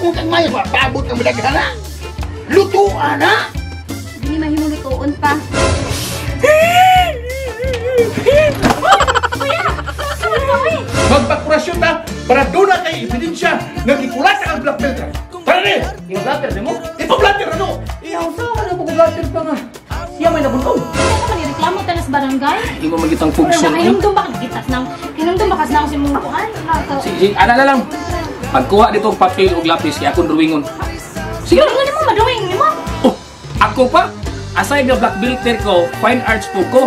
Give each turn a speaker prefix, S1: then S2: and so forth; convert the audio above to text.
S1: Kung kang may paabot ng madaghan na. Lutuan na.
S2: Dili mahimong lutuon pa. Kuya, sa man ka eh?
S3: Magpakurasyon ta para doon na kay ebidensya nga gikulat ang black filter. Tara ni!
S4: Ipa-blatter mo?
S3: Ipa-blatter ano?
S4: Iyaw sa ano mo blatter pa nga. Siya may nabulong.
S2: Kaya ka man reklamo talas barangay.
S5: Hindi mo magitang pugson.
S2: Hinumdum ba kitas nang hinumdum ba kas nang si mong kuan?
S5: Sige, ana na lang. Pagkuha dito og papel og lapis kay akong drawingon.
S2: Sige, nga nimo madrawing nimo.
S5: Oh, ako pa? Aside nga black belter ko, fine arts po ko.